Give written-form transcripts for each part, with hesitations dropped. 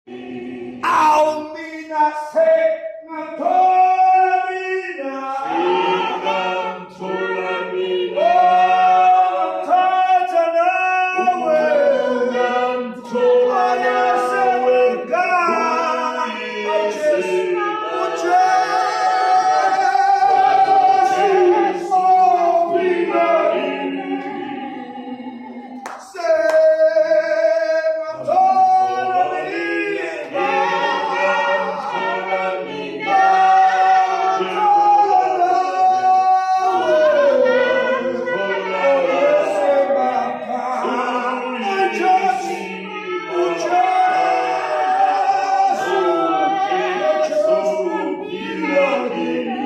Awu mina sengathola mina. Singamthola mina. Oh, ngithatha nawe. Ungamthola nawe. uJesu Phila kimi. Sengathola mina. Ungamthola mina. Ngathola nawe. Jesu, phila kimi.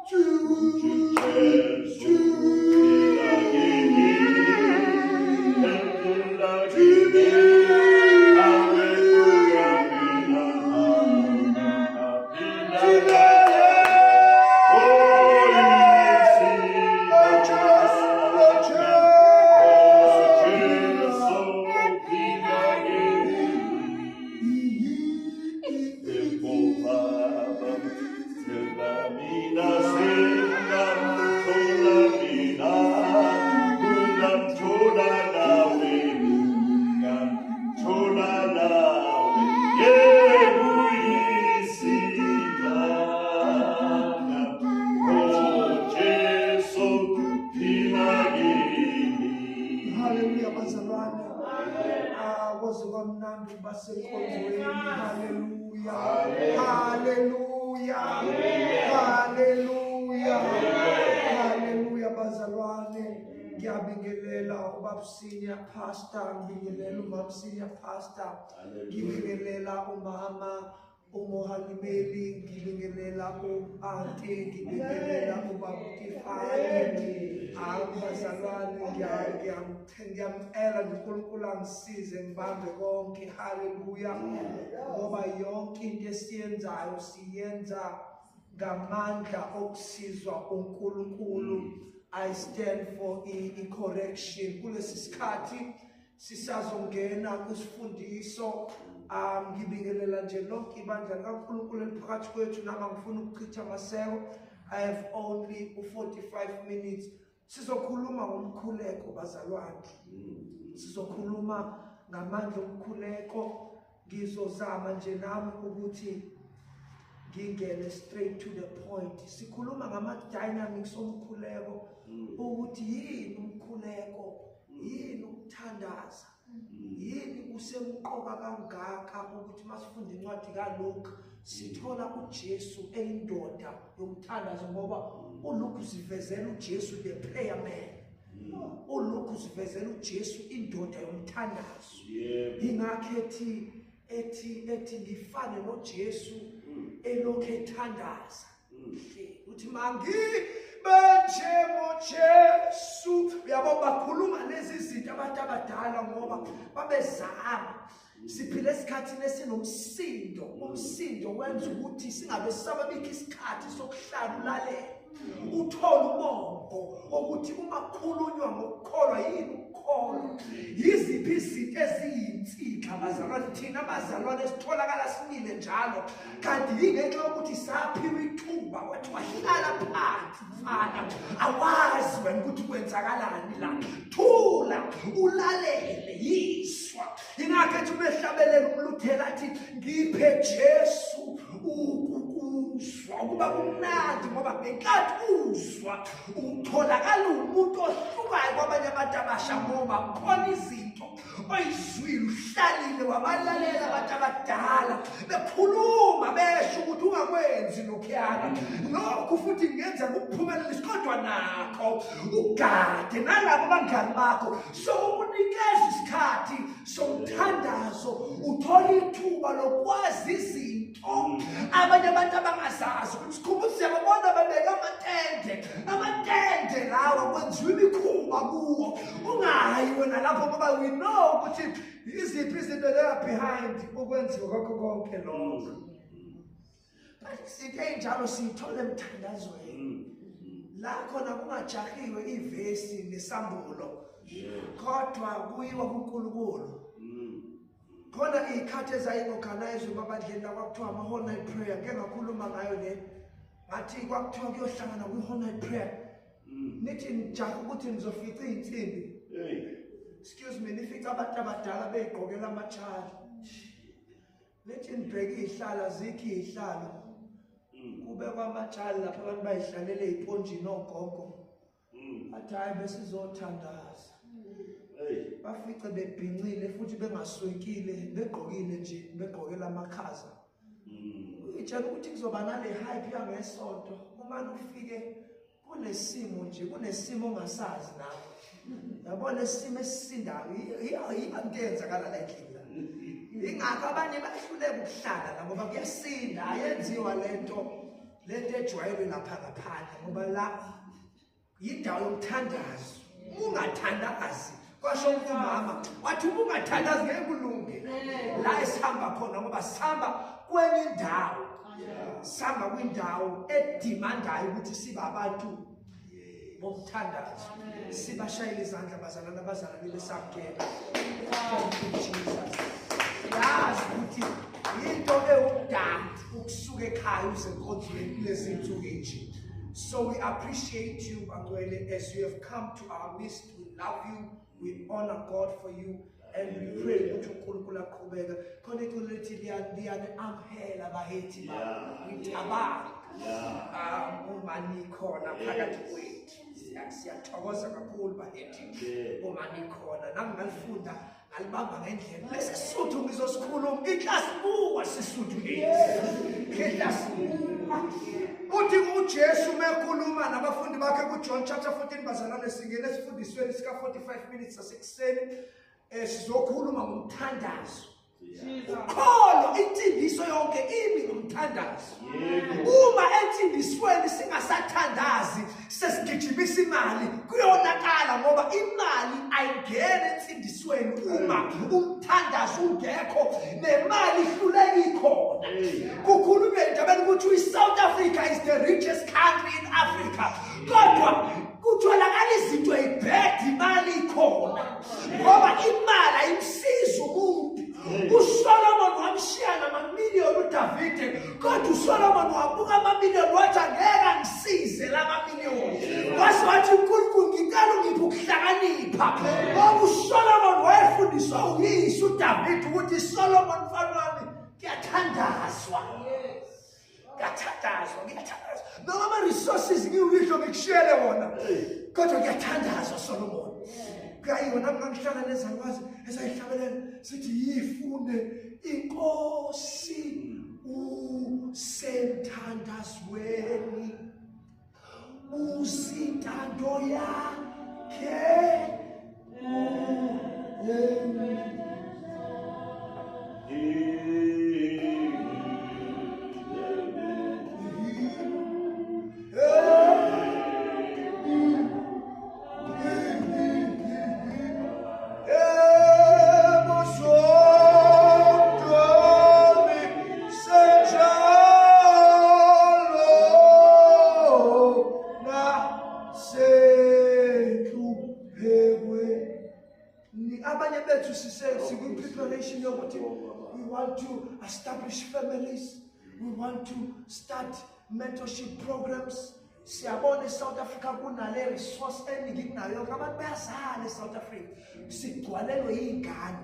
Jesu, phila kimi. Phila kimi. Haleluya, phila, phila. Oh, Jesu, phila kimi. Mina sengamthola mina, ungamthola nawe, ungamthola nawe, yebo isimanga. Oh Jesu, phila kimi. Haleluya bazalwane. Ah, kwaze kwamnandi ukuba senkonzweni. Haleluya. Haleluya. Haleluya. Haleluya bazalwane. Ngiyabingelela ubaba senior pastor, ngibingelela umama senior pastor. Ngibingelela umama uMohalimeli, ngibingelela u-aunty, ngibingelela ubaba Tifani. Hawu bazalwane, ngiyamcela nje uNkulunkulu angisize ngibambe konke. Haleluya. Ngoba yonke into esiyenzayo siyenza ngamandla okusizwa uNkulunkulu. I stand for i-correction kulesi sikhathi sisazongena kwisifundiso. Ngibingelela nje lonke ibandla likaNkulunkulu eliphakathi kwethu. Nami angifuni ukuchitha amaseko. I have only u-45 minutes. Sizokhuluma ngomkhuleko bazalwane, sizokhuluma ngamandla omkhuleko. Ngizozama nje nami ukuthi ngingene straight to the point. Sikhuluma ngama-dynamics omkhuleko, ukuthi yini umkhuleko, yini ukuthandaza, yini kusemqoka kangaka ukuthi masifunda incwadi kaLuke sithola uJesu eyindoda yomthandazo, ngoba uLuke usivezela uJesu the prayer man. uLuke usivezela uJesu indoda yomthandazo. Ingakho ethi ngifane noJesu elokhu ethandaza, uthi mangibe njengoJesu. Uyabo, bakhuluma lezi zinto abantu abadala ngoba babezama. Siphila esikhathini esinomsindo. Umsindo wenza ukuthi singabe sisababikho isikhathi sokuhlala ulalele, uthole umongo ukuthi uma kukhulunywa ngokukholwa, yini ukukholwa, yiziphi izinto eziyinsika bazalwane. Thina abazalwane sitholakala simile njalo, kanti yingenxa yokuthi saphiwa ithuba kwathiwa hlala phansi mfana, awazi wena ukuthi kwenzakalani la, thula ulalele, yiswa. Ingakho ethi umehlabelela umluthela athi ngiphe Jesu ukuzwa ukuba kumnandi, ngoba ngenkathi uzwa utholakala umuntu ohlukayo kwabanye abantu abasha, ngoba khona izinto oyizwile, uhlalile wabalalela abantu abadala bekhuluma, besho ukuthi ungakwenzi lokhuyana, lokhu futhi kungenza kukuphumelelisa, kodwa nakho ugade nalabo bangani bakho. So ukunikeza isikhathi somthandazo, uthola ithuba lokwazi izinto abanye abantu abangazazi. Sikhumbuza, siyababona babeka amatende, amatende lawa kwenziwa imikhuba kuwo. Ungayi wena lapho, ngoba we know ukuthi iziphi izinto that are behind ukwenziwa kwakho konke lokho. But izinto ey'njalo siyithola emthandazweni, la khona kungajahiwe ivesi nesambulo, kodwa kuyiwa kuNkulunkulu. Khona iy'khathi ezayi-organize emabandleni la kwakuthiwa ama-whole night prayer, ngike ngakhuluma ngayo le, ngathi kwakuthiwa kuyohlangana kwi-whole night prayer. Nithi nijahe ukuthi nizofica iy'nsimbi, excuse me, nifice abantu abadala bey'gqokela amatshali, nithi nibheke iy'hlalo, azikho iy'hlalo, kubekwa amatshali lapho abantu bayihlalele ey'ponjini ogogo. Athi hhayi, besizothandaza. Bafice bebhincile futhi bengaswekile, begqokile nje, begqokela amakhaza. Uyitshela ukuthi kuzoba nale hype yangesonto, umane ufike kunesimo nje, kunesimo ongasazi nawe, yabo, lesimo esisindayo. Yiyo into eyenzakala la endlini la, ingakho abanye bahluleka ukuhlala la, ngoba kuyasinda. Ayenziwa lento ejwayelwe lapha ngaphandle, ngoba la yindawo yomthandazo. Uma ungathandazi, kwasho umama wathi, uma ungathandazi ngeke kulunge la esihamba khona, ngoba sihamba kwenye indawo, sihamba kwindawo e-demandayo ukuthi sibe abantu bomthandazo. Sibashayele izandla bazalwane, abazalwane besamkela. Thank you, Jesus. Yazi ukuthi into ewumdanti ukusuka ekhaya uze enkonzweni kulezi nsuku nje. So we appreciate you, bangcwele, as you have come to our midst. We love you, we honor God for you, and we pray ukuthi uNkulunkulu aqhubeke. Khona iculo lithi liyani amhela bahethi ngithabanga uma nikhona phakathi kwethu. Siyathokoza kakhulu bahethi uma nikhona. Nami ngalifunda, ngalibamba ngendlela lesi Sisuthu. Ngizosikhuluma inhlasibuka Sisuthu lesi, inhlasibuka. Uthi uJesu mekhuluma nabafundi bakhe kuJohn chapter 14. Bazalwane, singene esifundisweni sika 45 minutes sasekuseni. Sizokhuluma ngomthandazo. Ukholo, insindiso yonke imi ngomthandazo. Uma ensindisweni singasathandazi, sesigijimisa imali, kuyonakala, ngoba imali ayingeni ensindisweni uma umthandazo ungekho, nemali ihluleka ikhona. Kukhulunywa endabeni ukuthi i-South Africa is the richest country in Africa, kodwa kutholakala izinto ey'bheda, imali ikhona, ngoba imali ayimsizi umuntu. USolomon wamshiya namamiliyoni uDavide, kodwa uSolomon wabuka amamiliyoni wathi, angeke angisize la mamiliyoni. Wase wathi, uNkulunkulu, ngicela ungiphe ukuhlakanipha, ngoba uSolomon wayefundiswa uyise uDavide ukuthi, Solomon mfana wami, kuyathandazwa, kuyathandazwa, kuyathandazwa. Noma ama-resources ngiwuyihlo ngikushiyele wona, kodwa kuyathandazwa, Solomon. Kuyayiwa. Nami ngangihlala nezalukwazi esayihlabelela sithi, yifune inkosi usemthandazweni, usintando yakhe. Abanye bethu sikwi-preparation yokuthi we want to establish families, we want to start mentorship programs. Siyabona e-South Africa kunale resource eningi kunayo yonke, abantu bayazala e-South Africa, sigcwalelwe iy'ngane,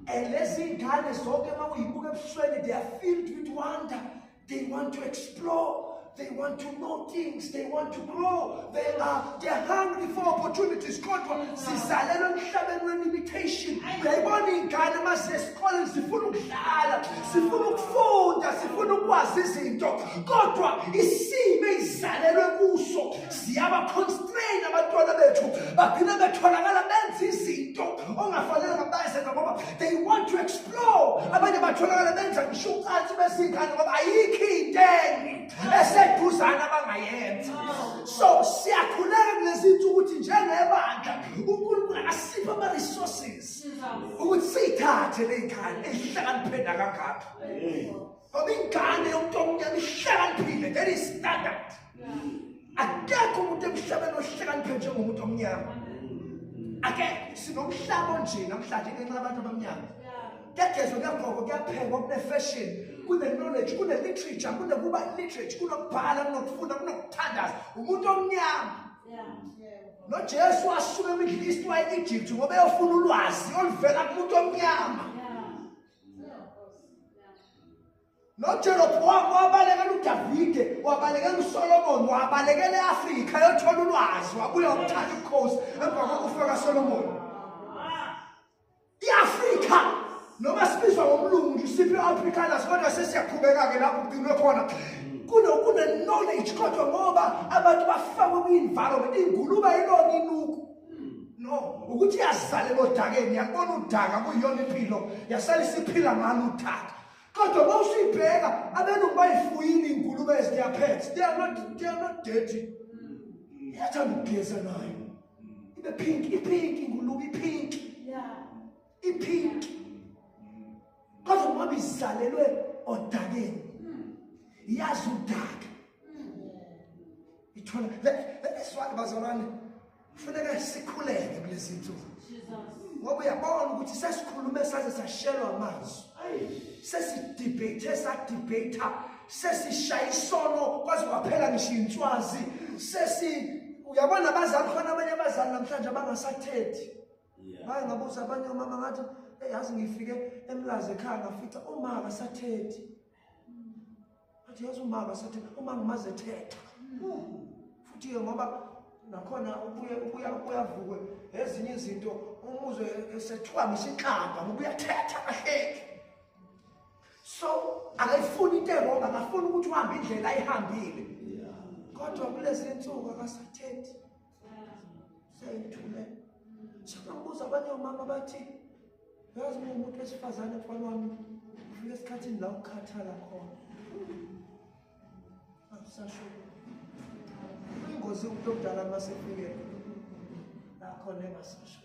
and lezi y'ngane zonke uma uyibuka ebusweni, they are filled with wonder. They want to explore, they want to know things, they want to grow, they are hungry for opportunities. Kodwa sizalelwe emhlabeni we-limitation. Uyayibona iy'ngane uma ziyesikoleni, zifuna ukudlala, zifuna ukufunda, zifuna ukwazi izinto, kodwa isimo ey'zalelwe kuso ziyaba-constrain abantwana bethu, bagcina betholakala benza izinto ongafanele ngabazenza ngoba they want to explore. Abanye batholakala benza ngisho ucansi besingane, ngoba ayikho into enye eseduzane abangayenza. So siyakhuleka kulezi nsuku ukuthi njengebandla uNkulunkulu akasiphe ama-resources ukuthi siyithathe ley'ngane ey'hlakanipheni kangaka, ngoba ingane yomuntu omnyama ihlakaniphile. That is standard. Akekho umuntu emhlabeni ohlakaniphe njengomuntu omnyama, akekho. Sinomhlaba onje namhlanje ngenxa yabantu abamnyama. Kuyagezwa, kuyagqokwa, kuyaphekwa, kune-fashion, kune-knowledge, kune-literature, kunekuba literature, kunokubhala, kunokufunda, kunokuthandaza. Umuntu omnyama. NoJesu wasuka eMiddle East waya e-Egypt ngoba eyofuna ulwazi oluvela kumuntu omnyama. NoJerobowamu wabalekela uDavide, wabalekela uSolomon, wabalekela e-Afrika yothola ulwazi, wabuya wamthatha ubukhosi emva kokufa kaSolomon. I-Afrika noma sibizwa ngomlungu nje siphi i-Afrikaners, kodwa sesiyaqhubeka-ke lapho kugcinwe khona. Kune-knowledge kodwa ngoba abantu bafakwe kwi-environment, ingulube ayilona inuku. No, ukuthi iyazalela odakeni, yakubona udaka kuyiyona impilo, yasala isiphila ngalo udaka. Kodwa uma usuyibheka abelungu bayifuyile iy'ngulube as their pets. They are not dirty. Iyathanda ukugeza nayo. Ibe pink, ipink ingulube, ipink. Ipink. Kodwa ngoba izalelwe odakeni, iyazi udaka. Ithola that's why bazalwane kufuneka sikhuleke kulezi nsuku. Ngoba uyabona ukuthi sesikhulume saze sashelwa amazwi. Sesidebate, sadebate, sesishaya isono kwaze kwaphela ngisho inswazi. Sesi uyabona abazali khona, abanye abazali namhlanje abangasathethi. Hayi, ngabuza abanye omama ngathi, "Hey, yazi ngifike eMlazi ekhaya ngafica uma akasathethi." Athi yazi uma akasathethi, uma ngimaze ethetha. Futhi ke ngoba nakhona ubuye ubuya uyavukwe ezinye izinto, umuzwe esethuka ngisho inhlamba ngoba uyathetha kahleki. So akayifuni into e-wrong, akafuni ukuthi uhambe indlela ayihambile. Kodwa kulezi insuku akasathethi. Seyithule. Sekambuza abanye omama bathi, yazi umuntu wesifazane mfana wami ufika esikhathini la ukukhathala khona. Akusasho. Ingozi umuntu omdala uma sefike la khona engasasho.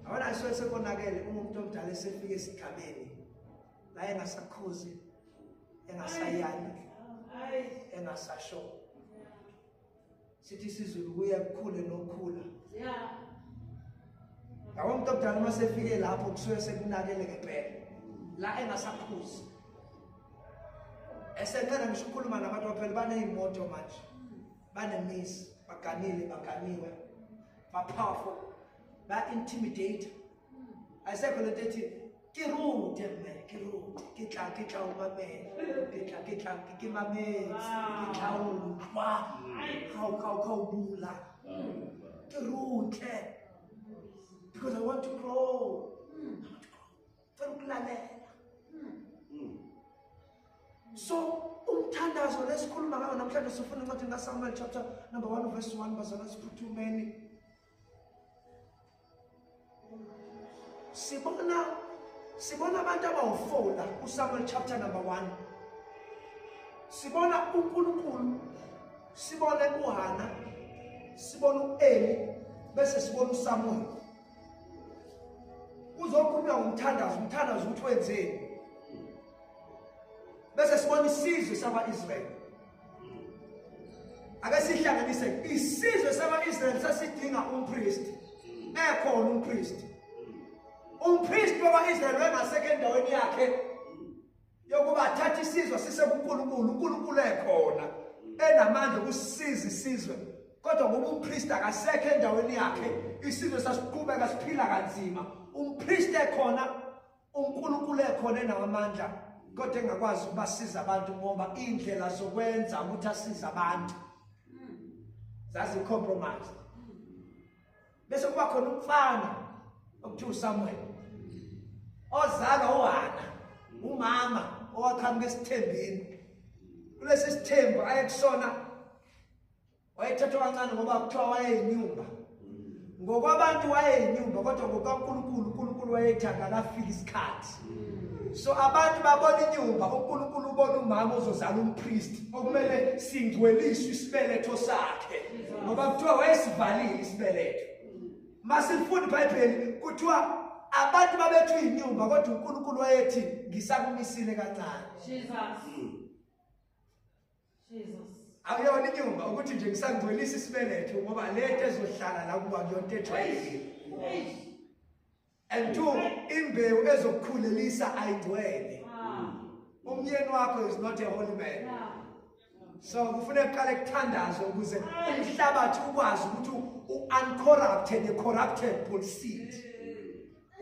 Yabona isuke sekonakele uma umuntu omdala esefike esigabeni la engasakhuzi, engasayali, engasasho. Sithi isiZulu kuya kukhule nokukhula. Yabo umuntu omdala uma sefike lapho kusuke sekunakele ngempela. La engasakhuzi. Esenqena ngisho ukukhuluma nabantu, phela baney'moto manje. Banemizi, baganile, baganiwe. Ba-powerful, ba-intimidate. Ayisekho lento ethi ke rute mme, ke rute, ke tla o mamela, ke tla ke mametse, ke tla utlwa ga o bula. Ke rute because I want to grow. I want to grow. Cela ukulalela. So umthandazo lesikhuluma ngawo namhlanje sifuna incwadi kaSamuel chapter number 1 verse 1, bazalwane, siphuthumeni. Sibona abantu abawu-4 la kuSamuel chapter number 1. Sibona uNkulunkulu, sibone uHana, sibone uEli, bese sibona uSamuel. Kuzokhulunywa ngomthandazo, umthandazo ukuthi wenzeni. Bese sibona isizwe sakwa-Israyeli. Ake sihlanganise isizwe sakwa-Israyeli sasidinga umpriest. Ekhona umpriest. Umpriest wakwa-Israyeli wayengasekho endaweni yakhe yokuba athathe isizwe sise kuNkulunkulu, uNkulunkulu ekhona enamandla ukusiza isizwe. Kodwa ngoba umpriest akasekho endaweni yakhe, isizwe sasiqhubeka siphila kanzima. Umpriest ekhona, uNkulunkulu ekhona enawo amandla, kodwa engakwazi ukubasiza abantu ngoba indlela zokwenza ukuthi asize abantu zazi-compromise. Bese kuba khona umfana okuthiwa uSamuel ozalwa uHana, umama owaqhamuka esithembini. Kulesi sithembu ayekusona wayethathwa kancane ngoba kuthiwa wayeyinyumba. Ngokwabantu wayeyinyumba, kodwa ngokaNkulunkulu, uNkulunkulu wayethi akakafiki isikhathi. So abantu babona inyumba, uNkulunkulu ubona umama ozozala umpriest okumele singcweliswe isibeletho sakhe, ngoba kuthiwa wayesivalile isibeletho. Masilifunda iBhayibheli kuthiwa abantu babethu inyumba, kodwa uNkulunkulu wayethi ngisakumisile kancane. Jesus. Jesus. Akuyona inyumba ukuthi nje ngisangcwelisa isibeletho, ngoba lento ezohlala la kuba kuyonto ejwayelekile. Eish. And two, imbewu ezokukhulelisa ayingcwele. Umyeni wakho is not a holy man. So kufuneka kuqale kuthandazwe ukuze umhlabathi ukwazi ukuthi u-uncorrupted, a corrupted seed.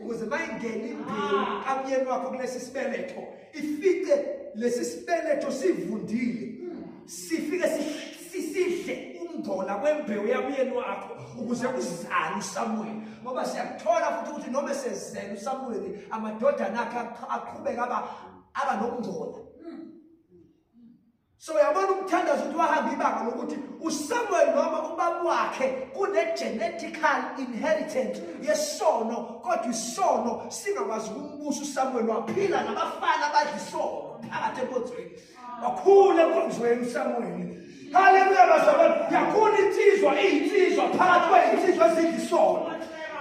Ukuze mayingena imbewu kamyeni wakho kulesi sibeletho, ifice lesi sibeletho sivundile. Sifike sisidle ukungcola kwembewu yamyeni wakho ukuze uzale uSamuel. Ngoba siyakuthola futhi ukuthi noma esezele uSamuel, amadodana akhe aqhubeka aba nokungcola. So uyabona umthandazo ukuthi wahamba ibanga lokuthi uSamuel noma ubaba wakhe kune-genetical inheritance yesono, kodwa isono singakwazi ukumbusa uSamuel. Waphila nabafana abadla isono phakathi enkonzweni, wakhula enkonzweni uSamuel. Haleluya bazalwane, yakhula insizwa, iyinsizwa phakathi kweyinsizwa ezidla isono.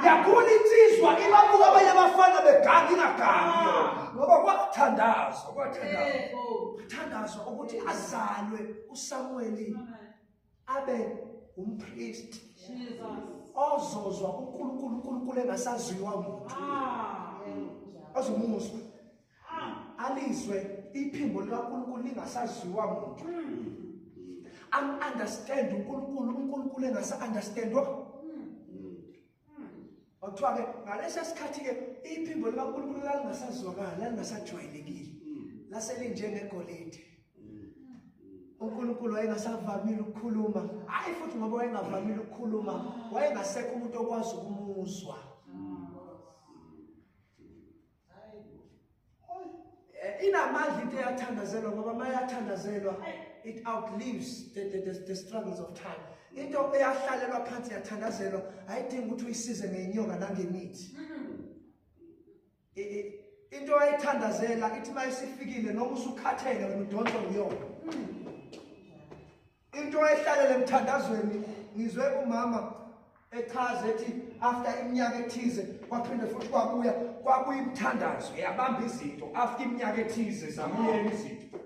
Yakhula insizwa ibabuka abanye abafana beganga ingagangi yona, ngoba kwathandazwa, kwathandazwa ukuthi azalwe uSamueli abe umpriest ozozwa uNkulunkulu, uNkulunkulu engasaziwa umuntu, ozomuzwa alizwe iphimbo likaNkulunkulu lingasaziwa muntu, am-understand uNkulunkulu, uNkulunkulu engasa-understandwa. Kwathiwa-ke ngalesi sikhathi-ke iphimbo likaNkulunkulu lalingasazwakali, lalingasajwayelekile, laselinjengegolide. uNkulunkulu wayengasavamile ukukhuluma, hhayi futhi ngoba wayengavamile ukukhuluma, wayengasekho umuntu okwazi ukumuzwa. Inamandla into eyathandazelwa, ngoba uma yathandazelwa it outlives the struggles of time. Into eyahlalelwa phansi yathandazelwa ayidingi ukuthi uyisize ngenyoka nangemithi. Into ayithandazela ithi uma isifikile noma usukhathele wena udonswa nguyona. Into ayihlalele emthandazweni, ngizwe umama echaza ethi after iminyaka ethize kwaphinde futhi kwabuya imithandazo yabamba izinto. After iminyaka ethize zabuyela izinto,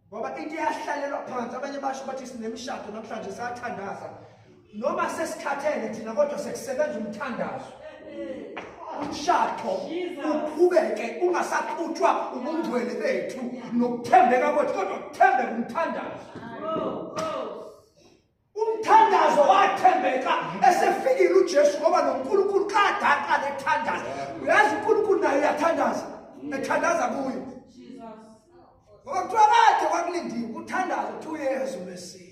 ngoba into iyahlalelwa phansi. Abanye basho bathi sinemishado namhlanje sathandaza, noma sesikhathele thina, kodwa sekusebenza umthandazo, umshado uqhubeke ungasaxutshwa ubungcwele bethu nokuthembeka kwethu, kodwa kuthembeka umthandazo. Umthandazo wathembeka esefikile uJesu, ngoba noNkulunkulu kade aqala ethandaza. Uyazi uNkulunkulu naye uyathandaza, ethandaza kuye, ngoba kuthiwa kade kwakulindiwe uthandazo kuthi uYesu Mesiya.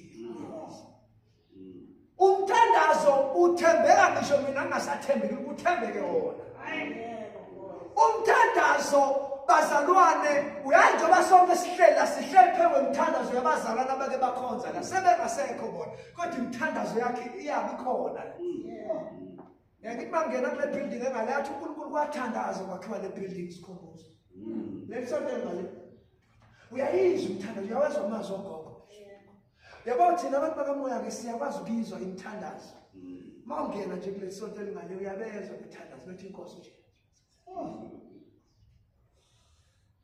Umthandazo uthembeka ngisho mina ngingasathembeki, uthembeke wona umthandazo. Bazalwane, uyazi njengoba sonke sihlela sihleli phezu kwemthandazo yabazalwane abake bakhonza la, sebengasekho bona, kodwa imithandazo yakhe iyabe ikhona la. Ngithi mangena kule building engale, athi uNkulunkulu kwathandaza kwakhiwa le building, sikhumbuzo leli sonto engale. Uyayizwa umthandazo, uyawezwa amazwi ogogo. Yabo, thina abantu bakamoya-ke siyakwazi ukuyizwa imithandazo. Uma ungena nje kuleli sonto elingale uyabezwa imithandazo, bethi inkosi nje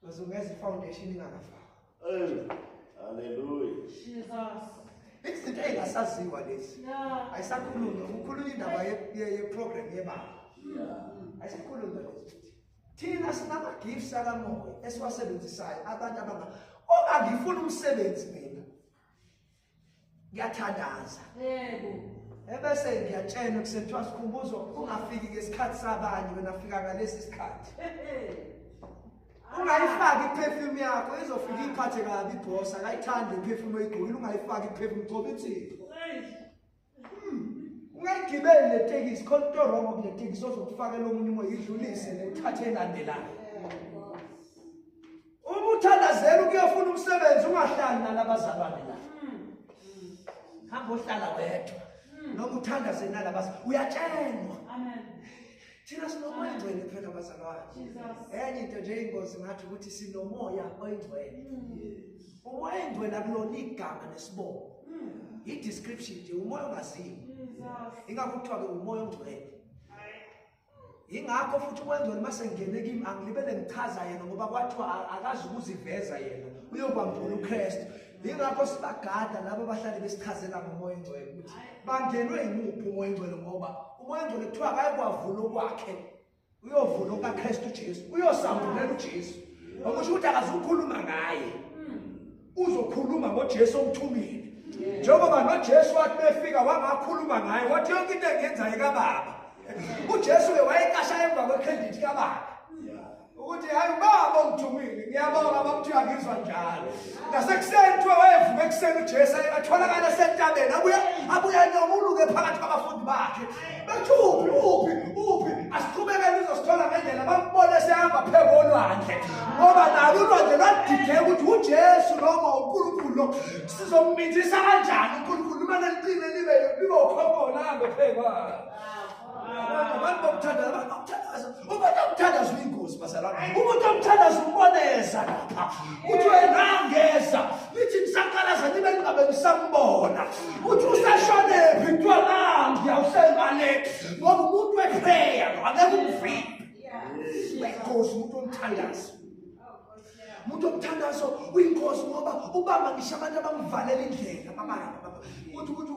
bazungeza i-foundation ingakafakwa. Hallelujah. Izinto ey'ngasaziwa lezi ayisakhulunywa, kukhulunywa indaba ye-program yebandla, ayisakhulunywa lezi. Thina sinama-gifts akamoya esiwasebenzisayo. Abantu abanga uma ngifuna umsebenzi mina ngiyathandaza, ebese ngiyatshelwa kusethiwa sikhumbuzo ungafiki ngesikhathi sabanye, wena fika ngalesi sikhathi, ungayifaki iperfume yakho, izofika iphathe kabi ibhosi, akayithandi iperfume oyigqokile. Ungayifaki iperfume, gcoba insipho. Ungayigibeli le tekisi, khona into wrong kule tekisi, ozokufakela omunye umoya, idlulise le uthathe elandelayo. Uma uthandazela ukuyofuna umsebenzi, ungahlali nalabazalwane la, hamba ohlala wedwa noma uthandaze nalabazalwane, uyatshelwa. Thina sinomoya oyingcwele phela bazalwane. Enye into nje ingozi ngathi ukuthi sinomoya oyingcwele. Umoya oyingcwele akulona igama nesibongo, i-description nje, umoya ongaziwa. Ingakho kuthiwa-ke umoya ongcwele. Ingakho futhi umoya ongcwele uma sengene kimi angilibele ngichaza yena, ngoba kwathiwa akazi ukuziveza yena, uyokwambula uKristu. Ingakho sibagada labo abahlale besichazela ngomoya ongcwele ukuthi bangenwe yimuphi umoya ongcwele, ngoba umoya ongcwele kuthiwa akayikwavula okwakhe. Uyovula okaKristu Jesu, uyosambulela uJesu. Okusho ukuthi akazukhuluma ngaye. Uzokhuluma ngoJesu omthumile. Njengoba noJesu wathi befika wangakhuluma ngaye, wathi yonke into engiyenzayo kaBaba. UJesu ke wayekasha emva kwecredit kaBaba. Ukuthi hayi ubaba ongithumile, ngiyabonga baba ukuthi uyangizwa njalo. Nasekuseni kuthiwa wayevuka ekuseni uJesu atholakala esentabeni, abuya abuya nyomuluke phakathi kwabafundi bakhe. Bethi uphi uphi uphi asiqhubeke nizosithola ngendlela bambone sehamba phezu kolwandle. Ngoba nalo ulwandle lwadideka ukuthi uJesu noma uNkulunkulu lo sizomminzisa kanjani uNkulunkulu uma neliqine libe libe ukhokho ahambe phezu kwalo. Abantu bokuthandaza, abantu bokuthandaza. Umuntu omthandaza uyingozi bazalwane. Umuntu omthandaza umboneza lapha. Uthi wena angeza. Nithi nisaqalaza nibe ningabe nisambona. Uthi usashonephi kuthiwa nangi awusengale. Ngoba umuntu weprayer lo angeke umvimbe. Uyingozi umuntu omthandazo. Umuntu omthandazo uyingozi ngoba ubamba ngisho abantu abamvalela indlela babamba. Uthi ukuthi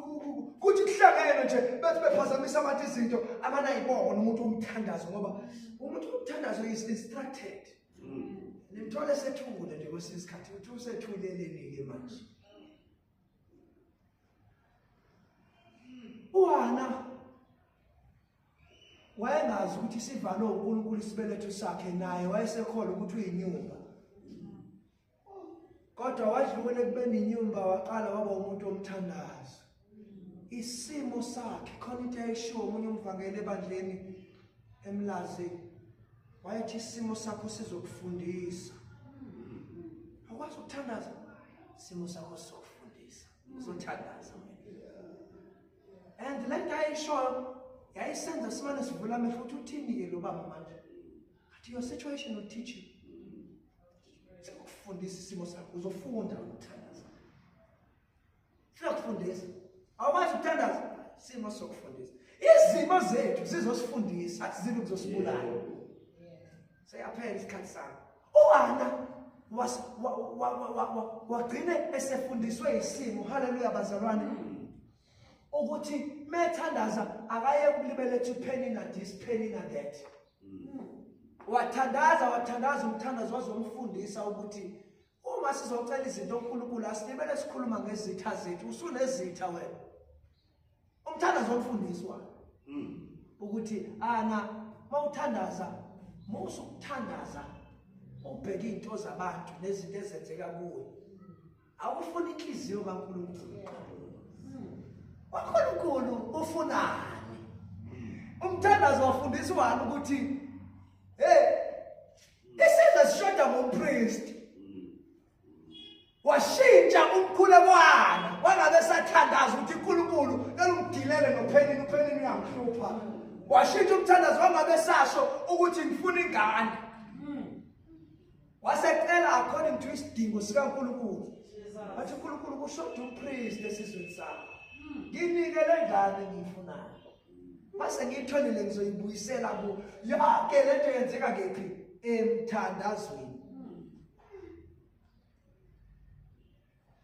kuthi kuhlangene nje bethi bephazamisa abantu izinto abanayibona umuntu omthandazo ngoba umuntu omthandazo is instructed. Nimthole sethule nje kwesinye isikhathi uthi usethuleleni ke manje. uHana wayengazi ukuthi isivalo uNkulunkulu isibeletho sakhe naye wayesekholwa ukuthi uyinyumba kodwa wadlula ekubeni inyumba waqala waba umuntu omthandazo isimo sakhe khona into ayishiwo omunye umvangeli ebandleni emlazi wayethi isimo sakho sizokufundisa awukwazi ukuthandaza isimo sakho sizokufundisa uzothandaza and le nto ayishoyo yayisenza simane sivula amehlo ukuthi uthini-ke lo baba manje athi your situation will teach you sikufundisa isimo sakho uzofunda ukuthandaza sizokufundisa awukwazi ukuthandaza isimo sokufundisa izimo zethu zizosifundisa athi zilo kuzosibulala seyaphela isikhathi sami uHana wagcine esefundiswe isimo haleluya bazalwane ukuthi methandaza akaye ukulibeletha uPenina this Penina that wathandaza wathandaza umthandazo wazomfundisa ukuthi uma sizocela izinto uNkulunkulu asilibele sikhuluma ngezitha zethu usunezitha wena umthandazo womfundisi wakhe ukuthi ana mawuthandaza musa ukuthandaza ubheke izinto zabantu nezinto ezenzeka kuwe awufuni inhliziyo kaNkulunkulu uNkulunkulu ufunani umthandazo wafundisa wani ukuthi hey isizwe sishoda ngompriest washintsha umkhulekwana wangabe sathandaza ukuthi uNkulunkulu elumdilele noPhenini uPhenini uyamhlupha washintsha umthandazo wangabe sasho ukuthi ngifuna ingane wasecela according to isidingo sikaNkulunkulu wathi uNkulunkulu kushoda umpriest esizweni sami nginike le ngane engiyifunayo mase ngiyitholile ngizoyibuyisela ku yonke lento yenzeka kephi emthandazweni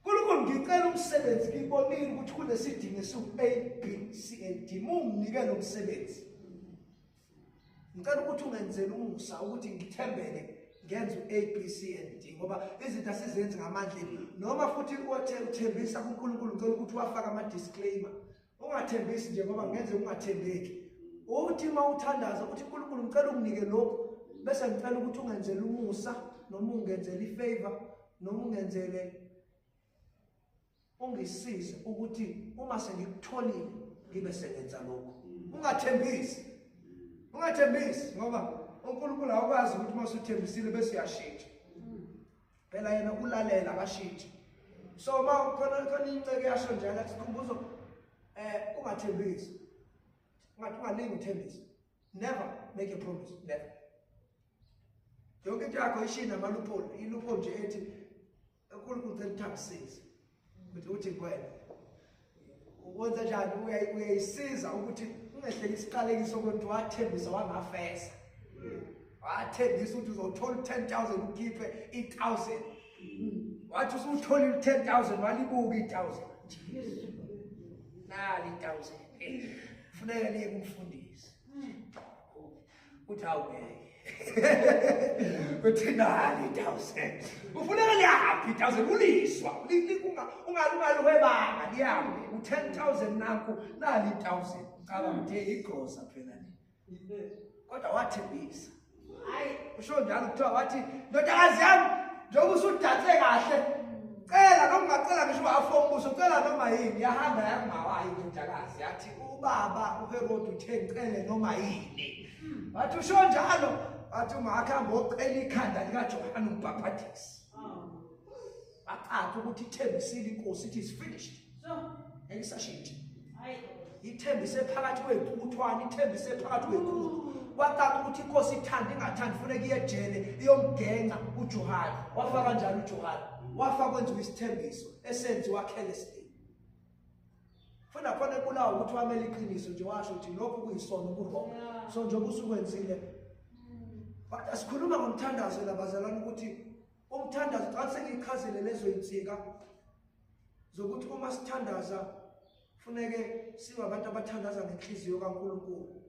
uNkulunkulu ngicela umsebenzi ngibonile ukuthi kunesidingo esiwu A B C and D munginike lo msebenzi ngicela ukuthi ungenzele umusa ukuthi ngithembeke ngenze u-A B C and D ngoba izinto asizenzi ngamandla noma futhi uthembisa kuNkulunkulu ngicela ukuthi wafaka ama-disclaimer ungathembisi nje ngoba ngenze ungathembeki uthi uma uthandaza uthi uNkulunkulu ngicela unginike lokhu bese ngicela ukuthi ungenzele umusa noma ungenzele ifavor noma ungenzele ungisize ukuthi uma sengikutholile ngibe sengenza lokhu ungathembisi ungathembisi ngoba uNkulunkulu awukwazi ukuthi uma usuthembisile bese uyashintsha phela yena ulalela akashintshi so uma khona khona inceke yasho njalo athi sikhumbuzo eh ungathembisi ungathi ungalingi uthembise never make a promise never yonke into yakho ishiye namaloophole iloophole nje ethi uNkulunkulu ucela ukuthi akusize ukuthi uthi kuwena ukwenza njani uyayisiza ukuthi ungehleli isiqalekiso kodwa wathembisa wangafeza wathembisa ukuthi uzothola u-10000 ukhiphe i-1000 wathi usutholile u-10000 walibuka i-1000 nali i-1000 funeka niye kumfundisi Uthi awungeke. Uthi nali 1000. Ufuneka liyaphi 1000 uliswa. Ungaluhwebanga liyaphi. U10000 nanku nali 1000. Cabanga ukuthi igrosa phela le. Kodwa wathembisa. Hayi usho njalo kuthiwa wathi ndodakazi yami njengoba usudatse kahle cela noma ungacela ngisho afo umbuso cela noma yini. Yahamba yangawayi indodakazi yathi ubaba uHerod uthe ngicele noma yini. Wathi usho njalo wathi umakhe ambocela ikhanda likaJohane umbhaphatisi. Bacaca ukuthi ithembisile inkosi it is finished. Ngeke ithembise phakathi kwey'ntukuthwane, ithembise phakathi kwekhulu. Kwacaca ukuthi inkosi ithanda ingathandi funeka iye ejele iyomgenca uJohane. Wafa kanjalo uJohane. Wafa kwenziwa isithembiso esenziwa carelessly. Funa khona ebulawa ukuthi wamele iqiniso nje washo ukuthi lokhu kuyisono ku-wrong. So njengoba usukwenzile. Kodwa sikhuluma ngomthandazo labazalwane ukuthi umthandazo xa sengiyichazile lezo insika zokuthi uma sithandaza funeke sibe abantu abathandaza ngenhliziyo kaNkulunkulu.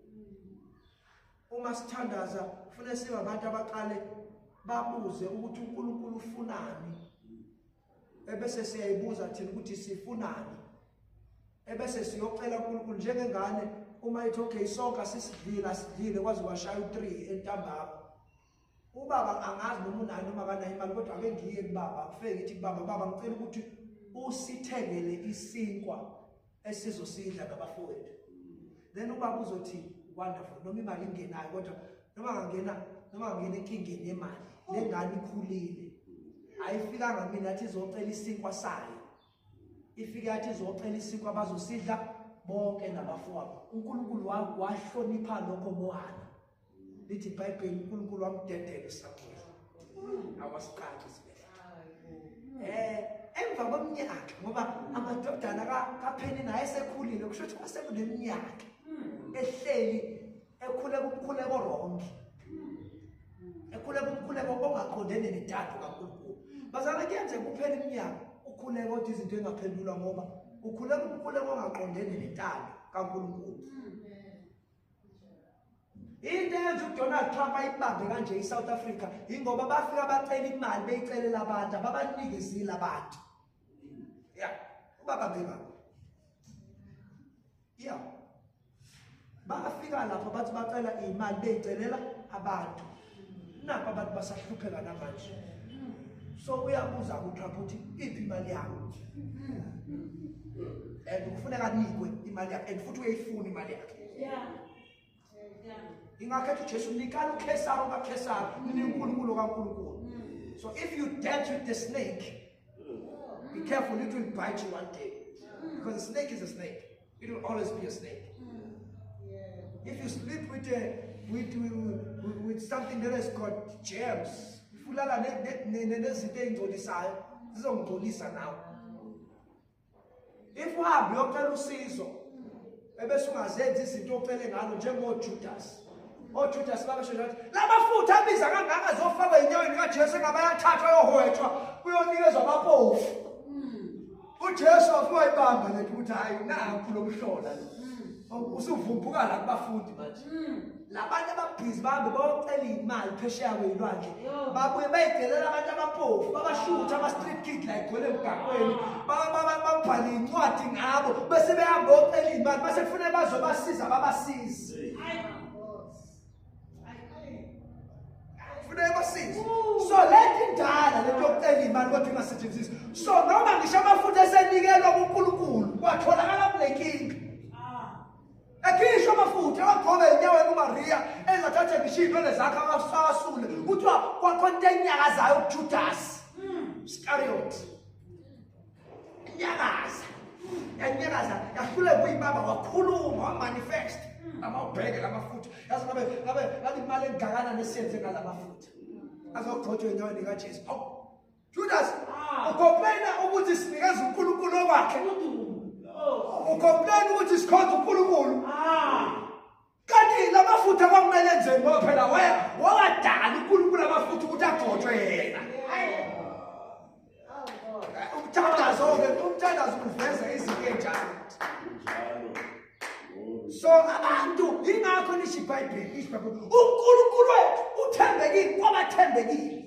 Uma sithandaza funeke sibe abantu abaqale babuze ukuthi uNkulunkulu ufunani, ebese siyayibuza thina ukuthi sifunani, ebese siyocela uNkulunkulu njengengane uma ithi okay sonke sisidlile asidlile kwaze kwashaya u3 entambama. Ubaba angazi noma unayo noma akanayo imali kodwa ake ngiye kubaba kufike ngithi kubaba baba ngicela ukuthi usithengele isinkwa esizosidla nabafowethu. Then ubaba uzothi wonderful noma imali ingenayo kodwa noma ngangena noma ngangena enkingeni yemali lengane ikhulile ayifikanga mina athi izocela isinkwa sayo, ifike yathi izocela isinkwa abazosidla bonke nabafowabo. uNkulunkulu wahlonipha lokho ngoHana. Lithi iBhayibheli uNkulunkulu wamdedela uSamuel awasiqaqa isibeletho. Emva kweminyaka ngoba amadodana kaPheni naye esekhulile kusho ukuthi kwase kuneminyaka ehleli ekhuleka umkhuleko wrong, ekhuleka umkhuleko ongaqondene nentando kaNkulunkulu. Bazalwane kuyenzeka kuphela iminyaka ukhuleka kodwa izinto engaphendulwa ngoba ukhuleka umkhuleko ongaqondene nentando kaNkulunkulu. Into eyenza uDonald Trump ayibambe kanje iSouth Africa ingoba bafika bacela imali beyicelela abantu ababanikezile abantu. Yeah, ubabambe baba. Yeah. Bafika lapho bathi bacela imali beyicelela abantu. Napa abantu basahlupheka namanje. So uyabuza uTrump uthi iphi imali yakho? And kufuneka anikwe imali yakhe and futhi uyayifuna imali yakhe. Yeah. Ingakhetha uJesu nikani uKhesari okaKhesari, ninike uNkulunkulu okaNkulunkulu. So if you dance with the snake, be careful, it will bite you one day. Because a snake is a snake. It will always be a snake. If you sleep with a with, with, with something that has got germs, if ulala nezinto ey'ngcolisayo, zizongcolisa nawe. If uhambe uyocela usizo, ebese ungazenzi izinto ocele ngalo njengoJudas. OJudas babesho nje ukuthi lamafutha abiza kangaka azofakwa enyaweni kaJesu engabe ayathathwa ayohwetshwa kuyonikezwa abampofu. uJesu wayibamba lethu ukuthi hayi nakhu lomhlola lo. Usuvumbuka la kubafundi manje. Labantu ababhizi bahambe bayocela imali phesheya kweyilwandle. Babuye bayidelela abantu abampofu, babashutha ama-street kid la igcwele emgaqweni, babhale incwadi ngabo, bese behamba bayocela imali, bese kufuneka bazobasiza babasize. Kufuneka basize. So lento indala lento yokucela imali kodwa ingasetshenziswa. So noma ngisho amafutha esenikelwa kuNkulunkulu kwatholakala kule nkinga. Ekhishwa amafutha awagcobe enyaweni uMaria ezathathe ngisho iy'nwele zakhe awasule. Kuthiwa kwakhona into enyakazayo kuJudas Iscariot. Inyakaza. Yanyakaza yahluleka ukuyibamba wakhuluma wamanifest. Amawubheke lamafutha. Yazi ngabe ngabe ngabe imali engakanani esiyenze ngalamafutha. Azogcotshwa enyaweni kaJesu. Awu Judas, ucomplaina ukuthi sinikeza uNkulunkulu okwakhe. Ucomplaina ukuthi sikhonza uNkulunkulu. Kanti lamafutha kwakumele enzeni ngoba phela wawadala uNkulunkulu amafutha ukuthi agcotshwe yena. Umthandazo-ke, umthandazo uveza izinto ey'njalo. So abantu ingakho Lisho iBhayibheli, lisho iBhayibheli. UNkulunkulu wethu uthembekile kwabathembekile.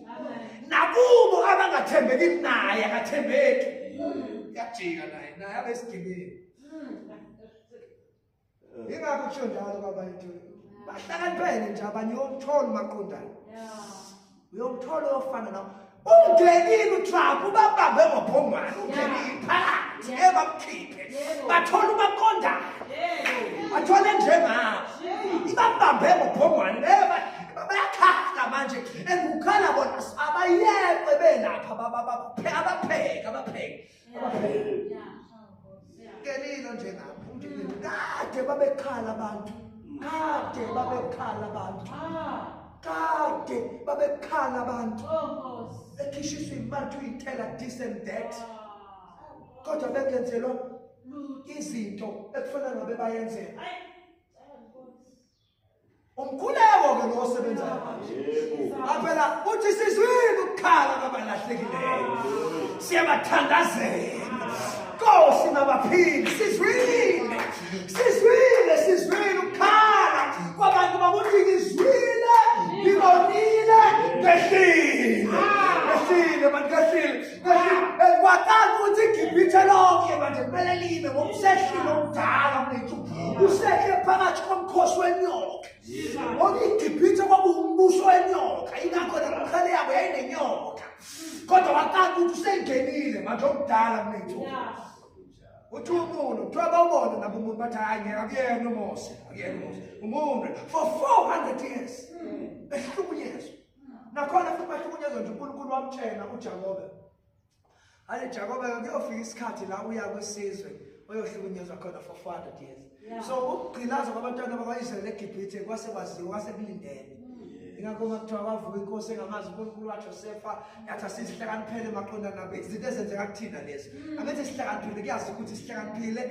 Nakubo abangathembekile naye akathembeki. Uyajika naye, naye abesigebengu. Ingakho kusho njalo baba yethu. Bahlakaniphele nje abanye uyomthola umaqondana. Uyomthola oyofana nawe. Ungenile uTrump ubabambe ngophongwane ungenile phakathi ebamkhiphe. Bathola umaqondana. Bathole njengabo. Ibabambe ngophongwane bayakhala manje engukhala bona abayekwe belapha abapheka abapheka abapheka. Ngelilo njengabo ungenile kade babekhala abantu kade babekhala abantu kade babekhala abantu ekhishiswa imali uyithela this and that kodwa bengenzelwa izinto ekufanele ngabe bayenzela Umkhuleko ke lo osebenzayo manje. Aphela uthi sizwile ukukhala kwabalahlekileyo. Siyabathandazela. Nkosi mabaphile sizwile. Sizwile sizwile ukukhala kwabantu bakuthi ngizwile ngibonile ngehlile. Ngehlile manje ngehlile. Ngehlile. Kwaqala ukuthi iGibhithe lonke manje kumele lime ngoba usehlile omdala mnethu. Usehle phakathi komkhosi wenyoka. Ngoba iGibhithe kwakuwumbuso wenyoka, ingakho nemiqhele yabo yayinenyoka. Kodwa waqala ukuthi usengenile manje omdala mnethu. Uthi umuntu, kuthiwa bawubone nabo umuntu bathi hayi ngeke akuyena uMose, akuyena uMose. Umuntu for 400 years ehlukunyezwa. Nakhona futhi bahlukunyezwa nje uNkulunkulu wamtshela uJakobe. Ale Jakobe kuyofika isikhathi la uya kwisizwe oyohlukunyezwa khona for 400 years. So ukugqilazwa kwabantwana bakwa-Israyeli eGibhithe kwase kwaziwa kwase kulindele. Ingakho uma kuthiwa kwavuka inkosi engamazi uNkulunkulu waJosefa yathi asizihlakaniphele maqondana nabo izinto ezenzeka kuthina lezi. Angithi sihlakaniphile kuyazi ukuthi sihlakaniphile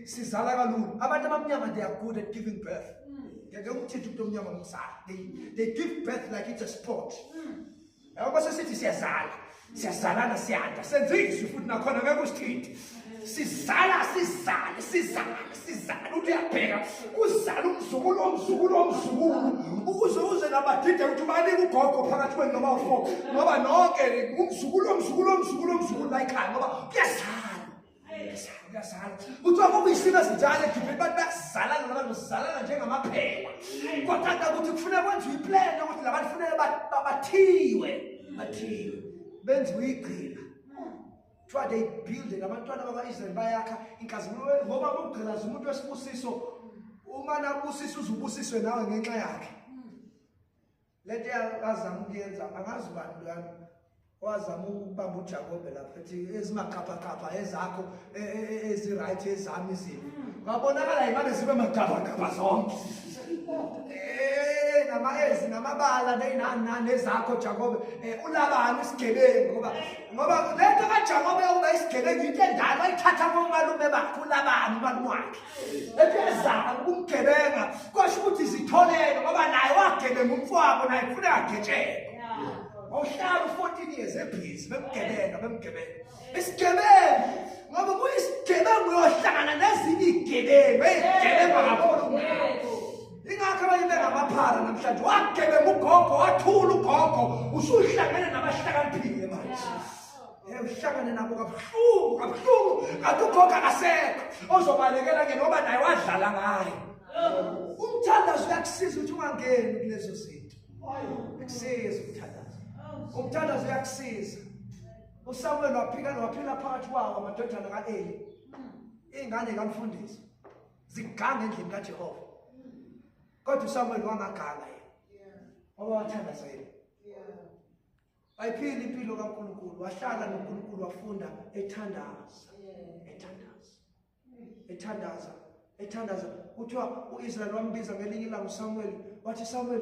sizala kalula. Abantu abamnyama they are good at giving birth. Ngeke umthethe umuntu omnyama ngomzala. They give birth like it's a sport. Yabo sesithi siyazala. Siyazalana siyanda. Senza izwi futhi nakhona ngeke usithinte. Sizala sizale sizale sizale uthi uyabheka uzala umzukulu omzukulu omzukulu ukuze uze nabadide ukuthi ubanike ugogo phakathi kwenu noma u-four ngoba nonke umzukulu omzukulu omzukulu omzukulu la ekhaya ngoba kuyazala kuyazala kuthiwa kukuyisimo esinjalo eGibhithe abantu bayazalana nabantu bazalana njengamaphela kwacaca ukuthi kufuneka kwenziwe iplan yokuthi labantu kufuneka bathiwe bathiwe benziwe igqila kuthiwa they build abantwana bakwa-Israyeli bayakha inkazimulo ngoba ukugqilaza umuntu wesibusiso uma nabusisa uzubusiswe nawe ngenxa yakhe lento azama ukuyenza angazi ubani loyana owazama ukubamba uJakobe lapha ethi ezimakhaphakapha ezakho e, e, e, ezi-right ezami izinto kwabonakala yimane zibe magabagaba zonke nama-ezi namabala neyinani nani ezakho Jakobe uLabani isigebengu ngoba ngoba le nto kaJakobe yokuba isigebengu into endala ayithatha komalume bakhe uLabani umalume wakhe Epezama ukumgebenga kwasho ukuthi zitholele ngoba naye wagebenga umfowabo naye kufuneka agetshengwe. Wawuhlala u-14 years ebhizi bemgebenga bemgebenga. Isigebengu ngoba kuyisigebengu uyohlangana nezinye izigebengu ezigebenga kakhulu. Ingakho abanye bengamaphara namhlanje wagebenga ugogo wathula ugogo usuhlangene nabahlakaniphile manje. Uhlangane nabo kabuhlungu kabuhlungu kanti ugogo akasekho ozobalekela ke ngoba naye wadlala ngaye. Umthandazo uyakusiza ukuthi ungangeni kulezo zinto. Ukusiza umthandazo. Umthandazo uyakusiza. uSamuel waphika waphila phakathi kwawo amadodana kaEli. Ingane kamfundisi ziganga endlini kaJehova. Kodwa uSamuel wangaganga yena. Ngoba wathandazela. Wayiphila impilo kaNkulunkulu, wahlala noNkulunkulu wafunda ethandaza. Ethandaza. Ethandaza. Ethandaza. Kuthiwa uIsrael wambiza ngelinye ilanga uSamuel, wathi Samuel,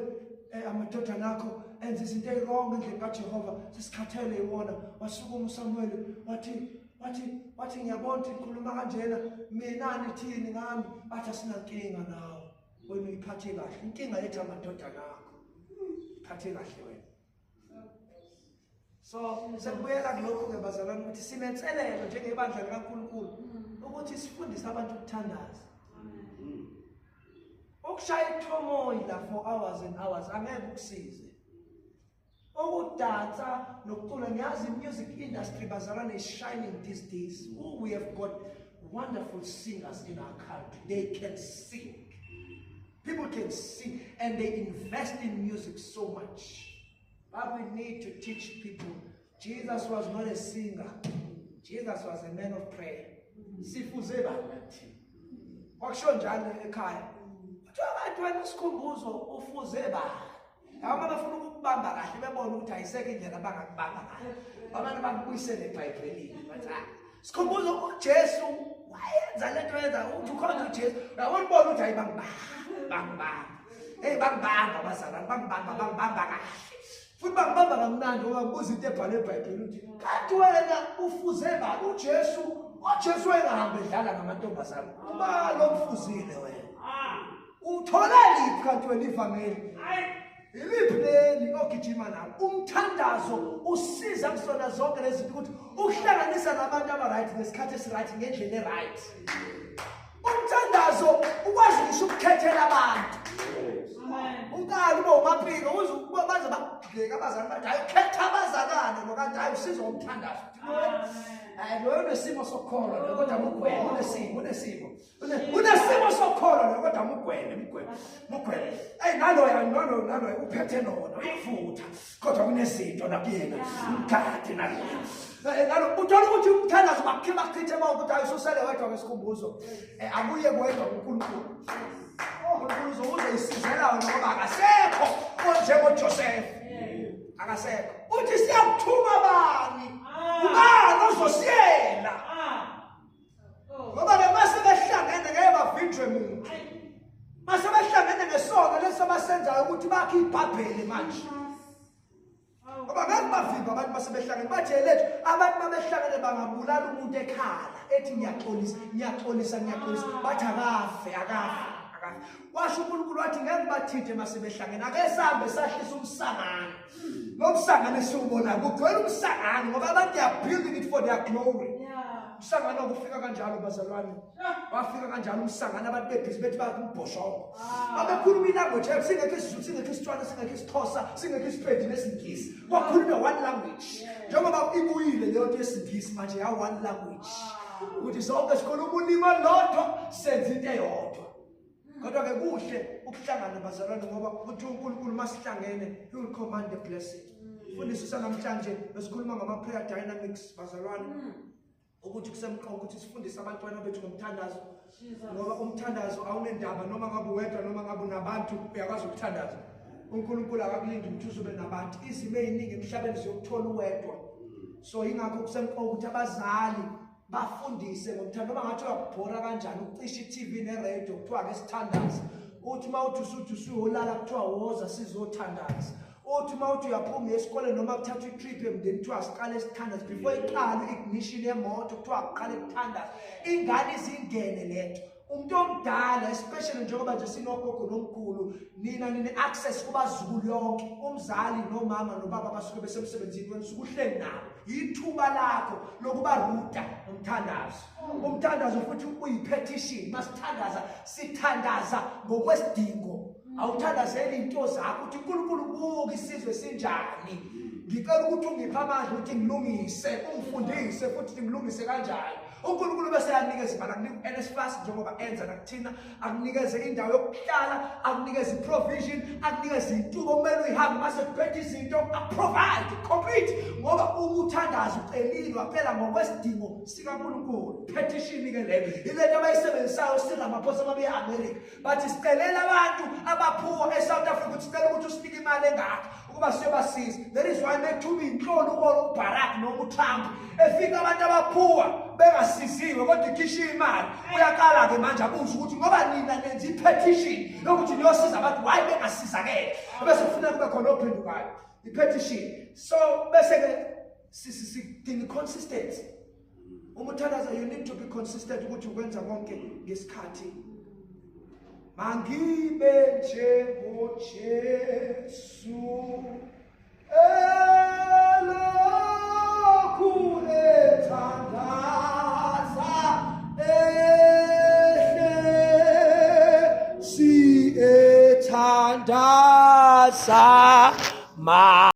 amadodana akho enza izinto ezirongo endlini kaJehova, sesikhathele iwona. Wasukuma uSamuel wathi wathi wathi ngiyabona ukuthi nikhuluma kanjena, mina nithini ngami? Bathi asinankinga nawe. Wena uyiphathe kahle. Inkinga yethu amadodana akho. Iphathe kahle wena. So sekubuyela kulokhu ke bazalwane ukuthi sinenselelo njengebandla likaNkulunkulu ukuthi sifundise abantu ukuthandaza. Ukushaya ithomoyi la for hours and hours angeke ukusize. Ukudansa nokucula, ngiyazi music industry bazalwane is shining these days. Oh, we have got wonderful singers in our country. They can sing. People can sing and they invest in music so much. But we need to teach people. Jesus was not a singer. Jesus was a man of prayer. Sifuze bani nathi? Kwakusho njalo ekhaya. Kuthiwa abantu wena uSikhumbuzo ufuze bani? Uma befuna ukukubamba kahle bebona ukuthi ayisekho indlela abangakubamba ngayo. Abantu bakubuyisele eBhayibhelini. Bathi ah, Sikhumbuzo uJesu wayenza lento yenza uthi ukhonza uJesu. Uyabona ubona ukuthi hayi bangibamba, bangibamba. Hey bangibamba abazalwane, bangibamba, bangibamba kahle. Futhi bangibamba kamnandi ngoba ngibuza into ebhalwe eBhayibhelini ukuthi kanti wena ufuze bani uJesu? UJesu wayengahambi edlala ngamantombazane. Uba lo mfuzile wena. Uthole liphi kanti wena ivangeli? Iliphi leli ogijima nalo? Umthandazo usiza kusona zonke lezi zinto ukuthi ukuhlanganisa nabantu aba-right ngesikhathi esi-right ngendlela e-right. Umthandazo ukwazi ngisho ukukhethela abantu. Uqala ube umapiko uze baze bakudleke abazali bathi hayi ukhetha abazalwane lo kanti hayi usizwa umthandazo. Hayi loyo unesimo sokukholwa lo kodwa mugweme unesimo unesimo unesimo sokukholwa lo kodwa mugweme mugweme mugweme. Eyi naloya nalo naloya uphethe lona uyavutha kodwa kunezinto nakuyena umgade naloya. Nalo uthola ukuthi umthandazo bakhe bachithe bonke ukuthi hayi ususele wedwa ngesikhumbuzo. Akuye wedwa kuNkulunkulu. uNkulunkulu uzoyisizela wena ngoba akasekho onjengoJoseph. Akasekho. Uthi siyakuthuma bani? Ubani ozosiyela? Ngoba ke mase behlangene ngeke bavinjwe muntu. Mase behlangene ngesono leso abasenzayo ukuthi bakhe iBhabheli manje. Ngoba ngeke bavimbe abantu basebehlangene bathi lethu abantu babehlangene bangabulala umuntu ekhala ethi ngiyaxolisa ngiyaxolisa ngiyaxolisa bathi akafe akafe akafe. Washo uNkulunkulu wathi ngeke bathinte masebehlangene ake sihambe sahlisa umsangano. Lo msangano esiwubonayo kugcwele umsangano ngoba abantu they are building it for their glory. Umsangano kufika kanjalo bazalwane. Wafika kanjalo umsangano abantu bebhizi bethi bakhe umbhoshongo. Babekhuluma ilanguage singekho isiZulu singekho isiTswana singekho isiXhosa singekho isiPedi nesiNgisi. Kwakhulunywa one language. Njengoba ibuyile leyo nto yesiNgisi manje ya one language. Ukuthi sonke sikhuluma ulimi olulodwa senza into eyodwa. Kodwa ke kuhle ukuhlangana bazalwane ngoba uthi uNkulunkulu masihlangene he will command the blessing. Fundisisa namhlanje besikhuluma ngama prayer dynamics bazalwane. Ukuthi kusemqoka ukuthi sifundise abantwana bethu ngomthandazo ngoba umthandazo awunendaba noma ngabe uwedwa noma ngabe unabantu uyakwazi ukuthandaza. uNkulunkulu akakulindi ukuthi uzobe nabantu. Izimo eziningi emhlabeni ziyokuthola uwedwa. So ingakho kusemqoka ukuthi abazali bafundise ngomthandazo noma ngathi uyakubhora kanjani ukucisha i-TV ne-radio kuthiwa ke sithandaze. Uthi uma uthi usuthi usuyolala kuthiwa woza sizothandaza. Uthi uma uthi uyaphuma esikoleni noma kuthathwa i-trip emndeni kuthiwa siqale sithandaze before iqale i-ignition yemoto kuthiwa kuqale kuthandaze. Ingane izingene lento. Umuntu omdala especially njengoba nje sinogogo nomkhulu nina nine access kubazukulu yonke umzali nomama nobaba basuke besemsebenzini wena usuke uhleli nabo. Yithuba lakho lokuba ruta umthandazo. Umthandazo futhi uyipetition. Masithandaza sithandaza ngokwesidingo. Awuthandazeli into zakho uthi uNkulunkulu buka isizwe sinjani. Ngicela ukuthi ungiphe amandla ukuthi ngilungise, ungifundise futhi ngilungise kanjani. uNkulunkulu bese yanikeza imali akunika uNSFAS njengoba enza nakuthina, akunikeze indawo yokuhlala, akunikeze iprovision, akunikeze intuba okumele uyihambe mase kuphethe izinto, aprovide complete ngoba uma uthandaza ucelile wacela ngokwesidingo sikaNkulunkulu. Petition ke leyo. Ilento abayisebenzisayo siRamaphosa babe eAmerica. Bathi sicelela abantu abaphuwa eSouth Africa ukuthi sicela ukuthi usinike imali engaka ukuba siyobasiza. That is why mekuthuba inhloli ubona uBarack noma uTrump efika abantu abaphuwa bengasiziwe kodwa ikhishiwe imali. Uyaqala ke manje abuze ukuthi ngoba nina nenza ipetition yokuthi niyosiza abantu why bengasizakele. Bese kufuneka kube khona ophendukayo. Ipetition. So bese ke sidinga consistency. Uma uthandaza you need to be consistent ukuthi ukwenza konke ngesikhathi. Mangibe njengoJesu elokhu ethandaza ehlezi Sa.